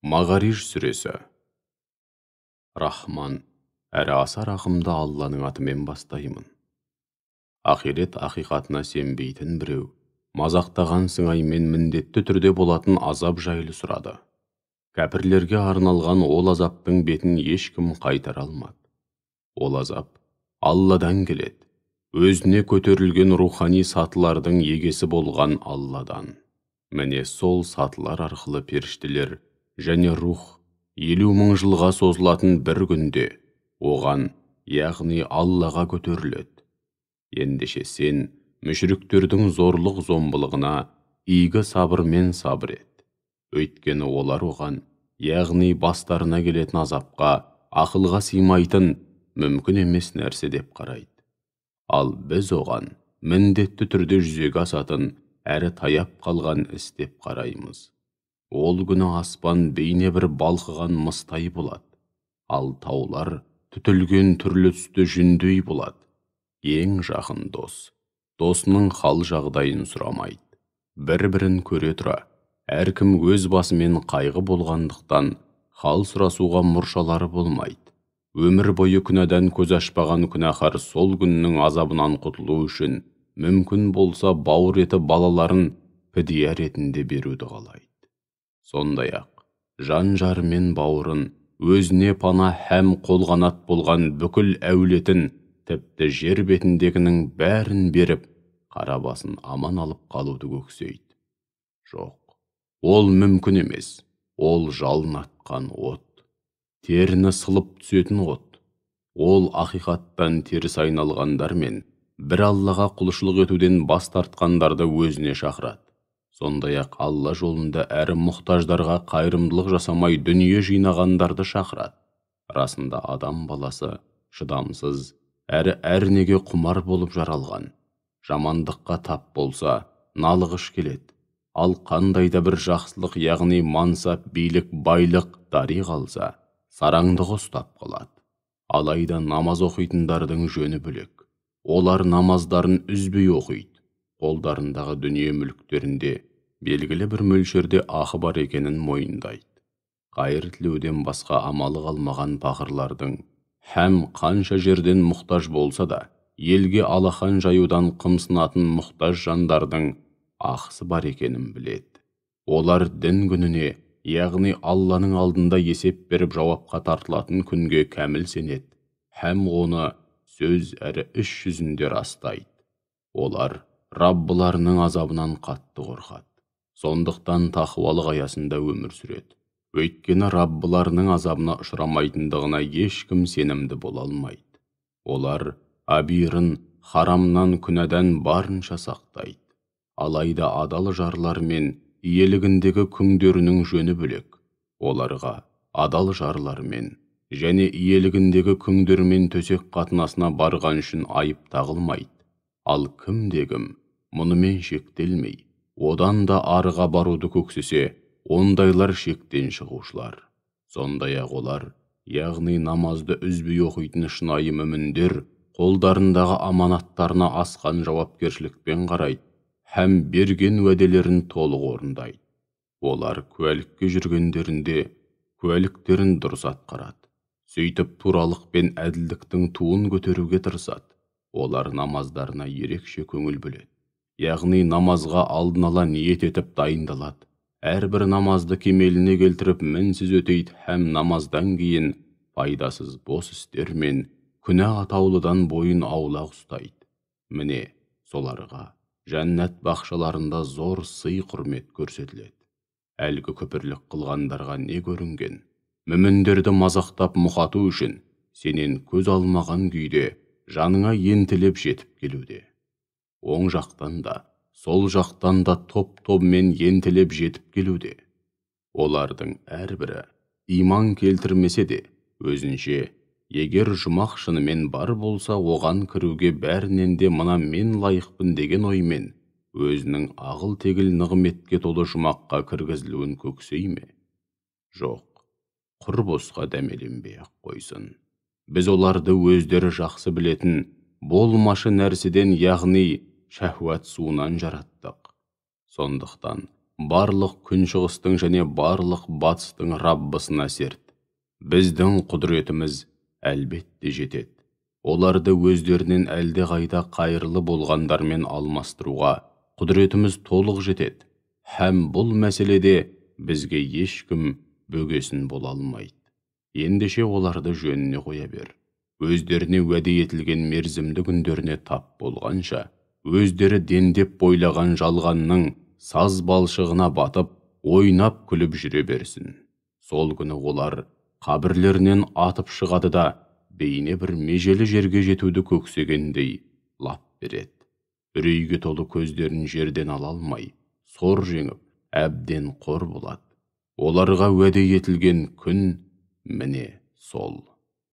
Мағариж сүресі. Рахман, әрі аса рақымды Алланың атымен бастаймын. Ақирет ақиқатына сенбейтін біреу мазақтаған сыңаймен міндетті түрде болатын азап жайлы сұрады. Кәпірлерге арналған ол азаптың бетін ешкім қайтара алмады. Ол азап Алладан келеді. Өзіне көтерілген рухани сатылардың егесі болған Алладан. Міне сол сатылар арқылы періштелер және рух 50 мың жылға созылатын бір күнде оған, яғни Аллаға көтеріледі. Ендеше сен мүшриктердің зорлық зомбылығына игі сабырмен сабыр ет. Өйткені олар оған, яғни бастарына келетін азапқа ақылға сыймайтын мүмкін емес нәрсе деп қарайды. Ал біз оған міндетті түрде жүзеге асатын әрі таяп қалған іс деп қараймыз. Ол күні аспан бейне бір балқыған мыстай болады, ал таулар түтілген түрлі түсті жүндей болады. Ең жақын дос досының хал жағдайын сұрамайды. Бір-бірін көре тұра, әркім өз басымен қайғы болғандықтан хал сұрасуға мұршалары болмайды. Өмір бойы күнәдан көз ашпаған күнәһар сол күннің азабынан құтылу үшін мүмкін болса бауыр еті балаларын підия ретінде беруді қалайды. Сондай-ақ, жан жары мен бауырын, өзіне пана һәм қолғанат болған бүкіл әулетін, тіпті жер бетіндегінің бәрін беріп, қара басын аман алып қалуды көксейді. Жоқ, ол мүмкін емес, ол жалын атқан от, теріні сылып түсетін от. Ол ақиқаттан теріс айналғандар мен бір Аллаға құлшылық етуден бас тартқандарды өзіне шақырады. Сондай-ақ Алла жолында әрі мұқтаждарға қайырымдылық жасамай дүние жинағандарды шақырады. Расында адам баласы шыдамсыз, әрі әрнеге құмар болып жаралған. Жамандыққа тап болса, налығыш келеді. Ал қандай да бір жақсылық, яғни мансап, билік, байлық дари қалса, сараңдығы ұстап қалады. Алайда намаз оқитындардың жөні бөлек. Олар намаздарын үзбей оқиды. Қолдарындағы дүние мүліктерінде белгілі бір мөлшерде ақы бар екенін мойындайды. Қайыр тілеуден басқа амалы қалмаған пақырлардың һәм қанша жерден мұқтаж болса да, елге алақан жаюдан қымсынатын мұқтаж жандардың ақысы бар екенін біледі. Олар дін күніне, яғни Алланың алдында есеп беріп жауапқа тартылатын күнге кәміл сенеді, һәм оны сөз әрі іс жүзінде растайды. Олар Раббыларының азабынан қатты қорқады. Сондықтан тақуалық аясында өмір сүреді. Өйткені Раббыларының азабына ұшырамайтындығына ешкім сенімді бола алмайды. Олар абирын харамнан, күнәдан барынша сақтайды. Алайда адал жарлар мен иелігіндегі күңдерінің жөні бөлек. Оларға адал жарлармен және иелігіндегі күңдермен төсек қатынасына барған үшін айып тағылмайды. Ал кімде-кім мұнымен шектелмей, одан да арыға баруды көксесе, ондайлар шектен шығушылар. Сондай-ақ олар, яғни намазды үзбей оқитын шынайы мүміндер, қолдарындағы аманаттарына асқан жауапкершілікпен қарайды һәм берген уәделерін толық орындайды. Олар куәлікке жүргендерінде куәліктерін дұрыс атқарады. Сөйтіп туралық пен әділдіктің туын көтеруге тырысады. Олар намаздарына ерекше көңіл бөледі. Яғни намазға алдын ала ниет етіп дайындалады. Әрбір намазды кемеліне келтіріп мінсіз өтейді һәм намаздан кейін пайдасыз бос істер мен күнә атаулыдан бойын аулақ ұстайды. Міне соларға жәннат бақшаларында зор сый құрмет көрсетіледі. Әлгі күпірлік қылғандарға не көрінген? Мүміндерді мазақтап мұқату үшін сенен көз алмаған күйде жаныңа ентелеп жетіп келуде. Оң жақтан да, сол жақтан да топ-тобмен ентелеп жетіп келуде. Олардың әрбірі иман келтірмесе де, өзінше, егер жұмақ шынымен бар болса, оған кіруге бәрінен де мына мен лайықпын деген оймен, өзінің ағыл-тегіл нығметке толы жұмаққа кіргізілуін көксей ме? Жоқ, құр босқа дәмеленбей-ақ қойсын. Біз оларды өздері жақсы білетін болмашы нәрседен, яғни шәһуат суынан жараттық. Сондықтан Барлық күншығыстың және барлық батыстың Раббысына серт. Біздің құдіретіміз әлбетте жетеді. Оларды өздерінен әлдеқайда қайырлы болғандармен алмастыруға құдіретіміз толық жетеді. Һәм бұл мәселеде бізге ешкім бөгесін бола алмайды. Ендеше оларды жөніне қоя бер. Өздеріне уәде етілген мерзімді күндеріне тап болғанша, өздері дендеп бойлаған жалғанның саз балшығына батып, ойнап күліп жүре берсін. Сол күні олар қабірлерінен атып шығады да, бейне бір межелі жерге жетуді көксегендей лап береді. Үрейге толы көздерін жерден ала алмай, сор жеңіп, әбден қор болады. Оларға уәде етілген күн міне сол.